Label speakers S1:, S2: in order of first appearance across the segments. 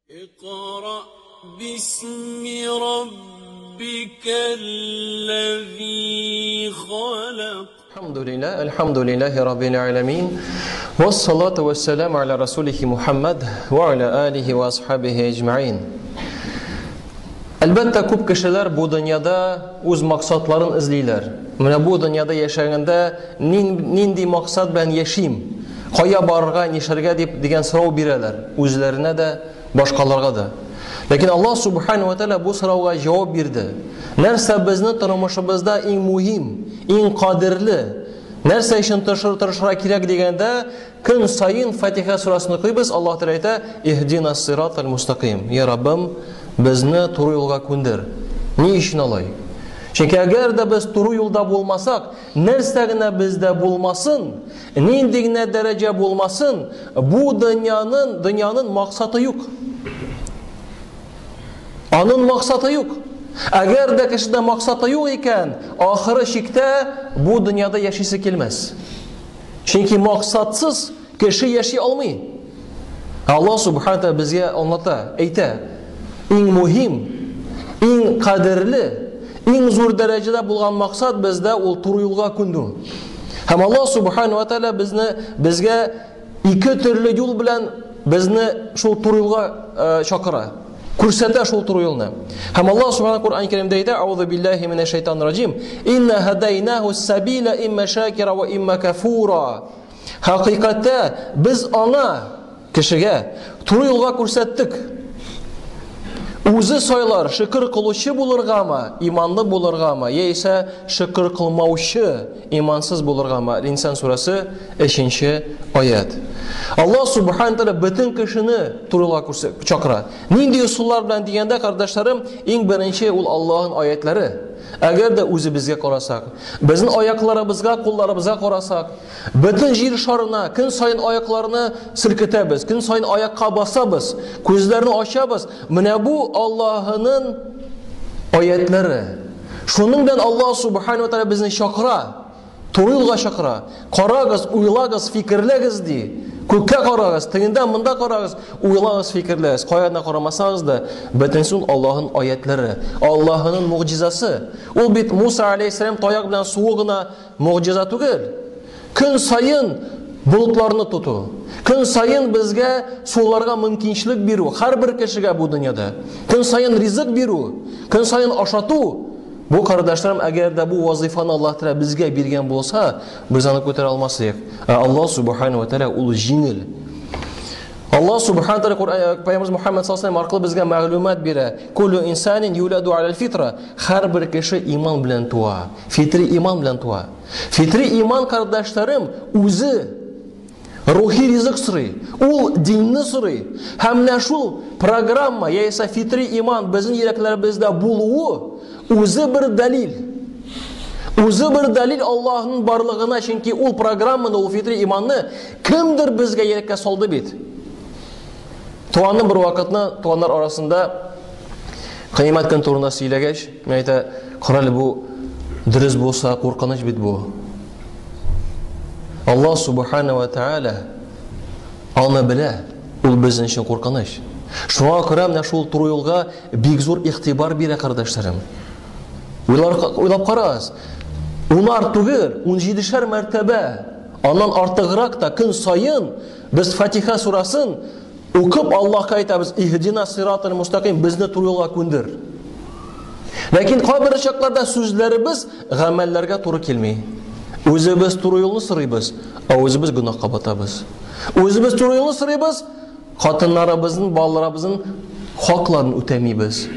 S1: اقرأ باسم ربك الذي خلق.
S2: الحمد لله، الحمد لله رب العالمين، والصلاة والسلام على رسوله محمد وعلى آله وأصحابه أجمعين. Әлбәттә, күп кешеләр бу дөньяда үз максатларын эзлиләр. Менә бу дөньяда яшәгәндә нинди максат белән яшим? Кая барырга, нишләргә дип дигән сорау бирәләр үзләренә дә, башкаларга да. Ләкин Аллаһ субхану ва тааля бу сорауга җавап бирде. Нәрсә безнең тормышыбызда иң мөһим, иң кадерле, нәрсә өчен тырышырга кирәк дигәндә, көн саен Фатиха сурасын укыйбыз, Аллаһ Тәгалә әйтә: "Иһдина сиратал мустаким". Я Раббым, безне туры юлга күндер. Ни өчен алай? Чөнки әгәр дә без туры юлда булмасак, нәрсә генә бездә булмасын, нинди генә дәрәҗә булмасын, бу дөньяның максаты юк. Аның максаты юк. Әгәр дә кешедә максаты юк икән, ахыры чиктә бу дөньяда яшисе килмәс. Чөнки максатсыз кеше яши алмый. Аллаһ субхана тааля безгә аңлата, әйтә: иң мөһим, иң кадерле, иң зур дәрәҗәдә булган максат бездә ул туры юлга күндү. Һәм Аллаһ субхана ва тааля безгә ике төрле юл белән безне шул туры юлга чакыра. Күрсәтә шул туры юлны. Һәм Аллаһ субхана Куръан Кәримдә әйтә: "Аузу биллаһи минәш шайтанир раҗим. Инна һадайнаху сабила имма шакира ва имма кафура." Хакыйкатьтә без аңа, кешегә, туры юлга күрсәттек. Үзе сайлар, шөкер кылучы булыргамы, иманлы булыргамы, яисә шөкер кылмаучы, имансыз булыргамы? Инсан сүрәсе 3 аят. Аллаһ субхана тааля бөтен кешене туры юлга чакыра. Нинди ысуллар белән дигәндә, кардәшләрем, иң беренче ул Аллаһның аятлары. Әгәр дә үзебезгә карасак, безнең аякларыбызга, кулларыбызга карасак, бөтен җир шарына көн саен аякларны селкетәбез, көн саен аякка басабыз, күзләрне ачабыз. Менә бу Аллаһның аятлары. Шуның белән Аллаһ субхана ва тааля безне чакыра, туры юлга чакыра. Карагыз, уйлагыз, фикерләгез ди. Күккә карагыз, тегендә монда карагыз, уйлагыз, фикерләгез. Кая гына карамасагыз да, бөтенесе ул Аллаһның аятлары, Аллаһның мугъҗизасы. Ул бит Муса алейһиссалам таяк белән суы гына мугъҗиза түгел. Көн саен болытларны тоту, көн саен безгә суларга мөмкинчелек бирү, һәрбер кешегә бу дөньяда. Көн саен ризык бирү, көн саен ашату. Бу, кардәшләрем, әгәр дә бу вазифаны Аллаһ Тәгалә безгә биргән булса, без аны күтәрә алмас идек. Ә Аллаһ субхана ва тәгалә ул җиңел. Аллаһ субхана тәгалә Коръән Пәйгамбәребез Мухаммад саллаллаһу алейһи ва сәлләм аркылы безгә мәгълүмат бирә. Куллю инсанин юладу алал фитра. Һәрбер кеше иман белән туа. Фитри иман белән туа. Фитри иман, кардәшләрем, үзе рухи ризык сорый. Ул динне сорый. Һәм менә шул программа, яисә фитри иман безнең йөрәкләребездә булуы үзе бер дәлил. Үзе бер дәлил Аллаһның барлыгына, чөнки ул программаны, ул фитри иманны кемдер безгә йөрәккә салды бит. Туганым бер вакытны туганнар арасында кыямәт көн турында сөйләгәч, мин әйтә, кара әле, бу дөрес булса, куркыныч бит бу. Аллаһ субхана ва тааля аны белә, ул безнең өчен куркыныч. Шуңа күрә менә шул туры юлга бик зур игътибар бирә, кардәшләрем. Уйлап карагыз. Унар түгел, унҗидешәр мәртәбә, аннан артыграк та көн саен без Фатиха сурасын укып Аллаһка әйтәбез: "Иһдина сиратал мустаким", безне туры юлга күндер. Ләкин кайбер чакларда сүзләребез гамәлләргә туры килми. Үзебез туры юлны сорыйбыз, ә үзебез гөнаһка батабыз. Үзебез туры юлны сорыйбыз, хатыннарыбызның, балаларыбызның хакларын үтәмибез.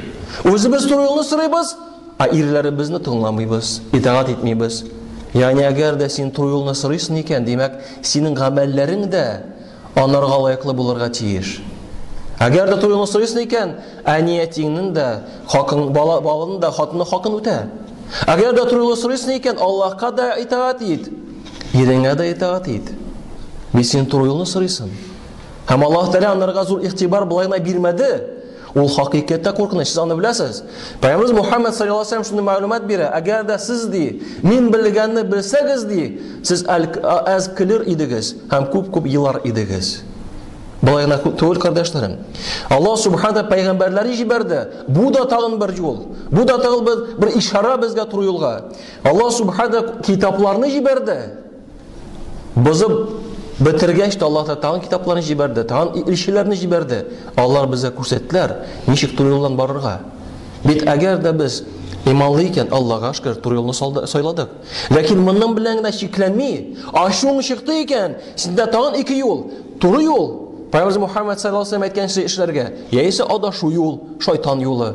S2: Үзебез туры юлны сорыйбыз, ә ирләребезне тыңламыйбыз, итагать итмибез. Ягъни әгәр дә син туры юлны сорыйсың икән, димәк, синең гамәлләрең дә анарга лаеклы булырга тиеш. Әгәр дә туры юлны сорыйсың икән, әни-әтиеңнең дә хакын, бала, баланың да, хатынның хакын үтә. Әгәр дә туры юлны сорыйсың икән, Аллаһка да итагать ит, иреңә дә итагать ит. Бит син туры юлны сорыйсың. Һәм Аллаһ Тәгалә анарга зур игътибар болай гына бирмәде. Ул хакыйкатьтә куркыныч, сез аны беләсез. Пәйгамбәребез Мухаммад саллаллаһу алейһи ва сәлләм шундый мәгълүмат бирә. Әгәр дә сез ди, мин белгәнне белсәгез ди, сез әз көлер идегез һәм күп-күп елар идегез. Болай гына түгел, кардәшләрем. Аллаһ субхана пәйгамбәрләрне җибәрде. Бу да тагын бер юл. Бу да тагын бер, бер ишара безгә туры юлга. Аллаһ субхана китапларны җибәрде. Бозып бетергәч тә Аллаһ тагын китапларны җибәрде, тагын илчеләрне җибәрде. Алар безгә күрсәттеләр, ничек туры юлдан барырга. Бит әгәр дә без иманлы икән, Аллаһга шөкер, туры юлны сайладык. Ләкин моның белән генә чикләнми, ачуың чыкты икән, синдә тагын ике юл. Туры юл, Пәйгамбәребез Мухаммад саллаллаһу алейһи ва әйткәнчә эшләргә, яисә адашу юл, шайтан юлы.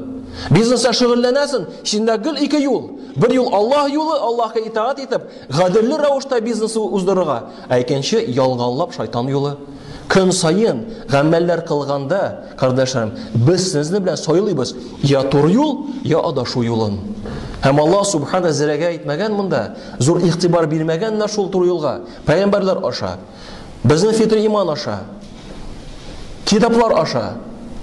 S2: Бизнеста шөгыльләнәсең, синдә гел ике юл. Бер юл Аллаһ юлы, Аллаһка итагать итеп, гаделле рәвештә бизнес уздырырга, ә икенче ялганлап шайтан юлы. Көн саен гамәлләр кылганда, кардәшләрем, без сезне белән сайлыйбыз, я туры юл, я адашу юлын. Һәм Аллаһ субхана зәрәгә әйтмәгән монда, зур игътибар бирмәгән менә шул туры юлга, пәйгамбәрләр аша. Безнең фитр иман аша, китаплар аша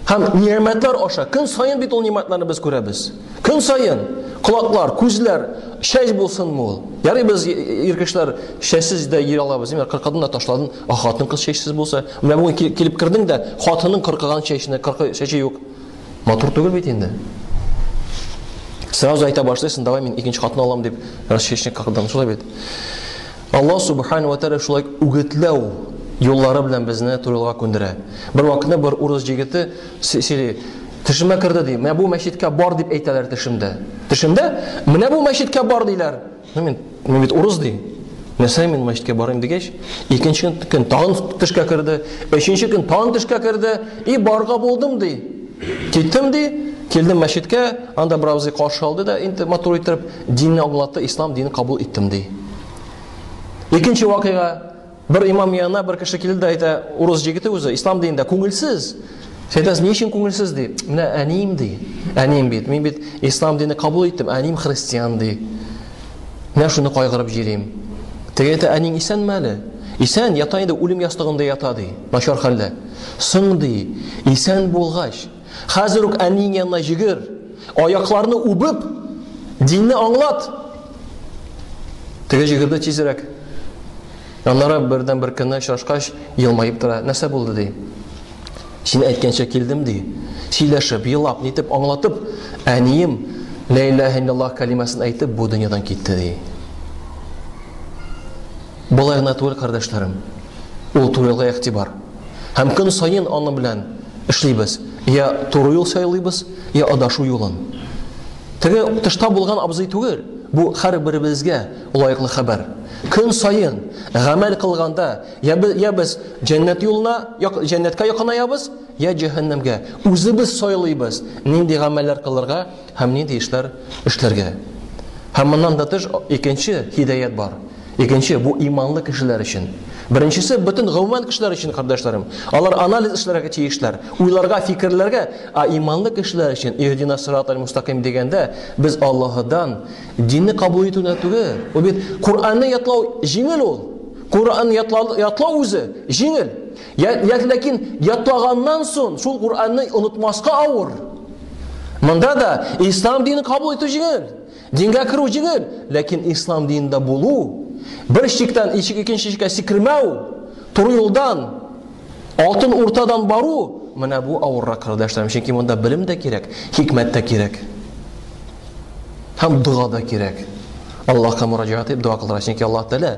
S2: һәм ни'мәтләр аша. Көн саен бит ул ни'мәтләрне без күрәбез. Көн саен колаклар, күзләр, чәч булсынмы ул? Ярый без ир кешеләр чәчсез дә йөри алабыз. Димәк, кыркадың да ташладың, а хатын-кыз чәчсез булса, менә бүген килеп кердең дә, хатының кыркыган чәченә кыркы чәче юк. Матур түгел бит инде. Сразу әйтә башлыйсың, давай мин икенче хатын алам дип, раз чәчне кыркыдың, шулай бит. Аллаһ Субхану ва Тааля шулай үгетләү юллары белән безне туры юлга күндерә. Бер вакытны бер урыс җегете сөйли, төшемә керде ди. Менә бу мәчеткә бар дип әйтәләр төшемдә. Төшемдә менә бу мәчеткә бар диләр. Ну мин, мин бит урыс ди. Нәрсә мин мәчеткә барыйм дигәч, икенче көн тагын төшкә керде, өченче көн тагын төшкә керде, и барга булдым ди. Киттем ди, килдем мәчеткә, анда бер абзый каршы алды да, инде матур итеп динне аңлатты, ислам динен кабул иттем ди. Икенче вакыйга, бер имам янына бер кеше килде дә әйтә, урыс җегете үзе, ислам динендә күңелсез. Син әйтәсең, ни өчен күңелсез ди? Менә әнием ди. Әнием бит, мин бит ислам динен кабул иттем, әнием христиан ди. Менә шуны кайгырып җирим. Теге әйтә, әниң исәнме әле? Исән, ята инде, үлем ястыгында ята ди, начар хәлдә. Соң ди, исән булгач, хәзер үк әниең янына җигер, аякларны үбеп, динне аңлат. Теге җигерде тизрәк. Аннары бердән бер көнне очрашкач, елмаеп тора. Нәрсә булды ди? Син әйткәнчә килдем ди. Сөйләшеп, елап, нитеп аңлатып, әнием Лә иләһә илляллаһ кәлимәсен әйтеп бу дөньядан китте ди. Болай гына түгел, кардәшләрем. Ул туры юлга игътибар. Һәм көн саен аның белән эшлибез. Я туры юл сайлыйбыз, я адашу юлын. Теге тышта булган абзый түгел, бу һәрберебезгә лаеклы хәбәр. Көн саен гамәл кылганда, я без, я без җәннәт юлына, җәннәткә якынаябыз, я җәһәннәмгә. Үзебез сайлыйбыз, нинди гамәлләр кылырга һәм нинди эшләр эшләргә. Һәм моннан да тыш икенче һидаят бар. Икенче, бу иманлы кешеләр өчен. Беренчесе, бөтен гомумән кешеләр өчен, кардәшләрем. Алар анализ эшләргә тиешләр, уйларга, фикерләргә. Ә иманлы кешеләр өчен иһдина сиратал мустаким дигәндә, без Аллаһыдан динне кабул итүне түгел. Ул бит Коръәнне ятлау җиңел ул. Коръән ятлау, ятлау үзе җиңел. Я, я, ләкин ятлаганнан соң шул Коръәнне онытмаска авыр. Монда да ислам динен кабул итү җиңел. Дингә керү җиңел, ләкин ислам динендә булу, бер чиктән икенче чиккә сикермәү, туры юлдан, алтын уртадан бару, менә бу авыррак, кардәшләрем, чөнки монда белем дә кирәк, хикмәт тә кирәк. Һәм дога да кирәк. Аллаһка мөрәҗәгать итеп дога кылырга, чөнки Аллаһ Тәгалә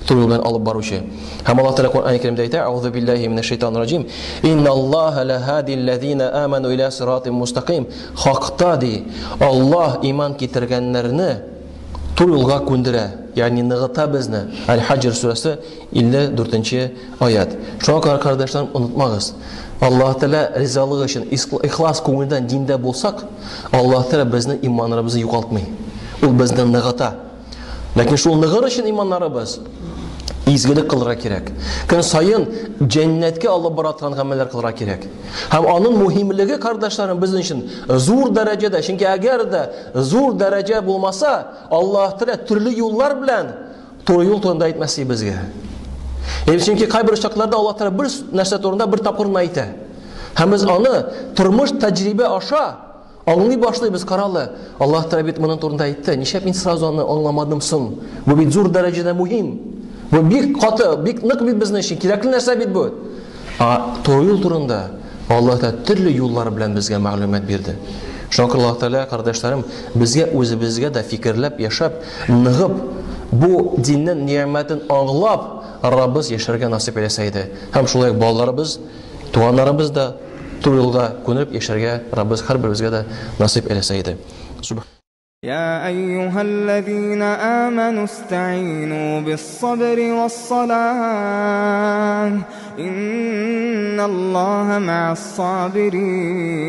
S2: туры юл белән алып баручы. Һәм Аллаһ Тәгалә Коръән Кәримдә әйтә: "Аузу биллаһи минәш шайтанир раҗим. Инналлаһа лаһади аллазина аману иля сиратин мустаким." Хакта ди, Аллаһ иман китергәннәрне туры юлга күндерә, ягъни ныгыта безне. Әл-Хаҗр сүрәсе 54 аят. Шуңа күрә, кардәшләрем, онытмагыз. Аллаһ Тәгалә ризалыгы өчен ихлас күңелдән диндә булсак, Аллаһ Тәгалә безнең иманнарыбызны югалтмый. Ул безне ныгыта. Ләкин шул ныгыр өчен иманнарыбыз изгелек кылырга кирәк. Көн саен җәннәткә алып бара торган гамәлләр кылырга кирәк. Һәм аның мөһимлеге, кардәшләрем, безнең өчен зур дәрәҗәдә. Чөнки әгәр дә зур дәрәҗә булмаса, Аллаһ Тәгалә төрле юллар белән туры юл турында әйтмәс иде безгә. Чөнки кайбер очракларда Аллаһ Тәгалә бер нәрсә турында бер тапкыр гына әйтә. Һәм без аны тормыш тәҗрибә аша Аңлый башлыйбыз, каралы, Аллаһ Тәгалә бит моның турында әйтте. Нишләп мин сразу аны аңламадым соң? Бу бит зур дәрәҗәдә мөһим. Бу бик каты, бик нык бит безнең өчен, кирәкле нәрсә бит бу. Ә туры юл турында Аллаһ Тәгалә төрле юллар белән безгә мәгълүмат бирде. Шуңа күрә Аллаһ Тәгалә, кардәшләрем, безгә үзебезгә дә фикерләп яшәп, ныгып, бу диннең нигъмәтен аңлап, Раббыз яшәргә насыйп әйләсә иде. Һәм шулай ук балаларыбыз, туганнарыбыз да туры юлга күнеп яшәргә Раббыз һәрберебезгә дә насыйп әйләсә иде.
S3: يا أيها الذين آمنوا استعينوا بالصبر والصلاة إن الله مع الصابرين.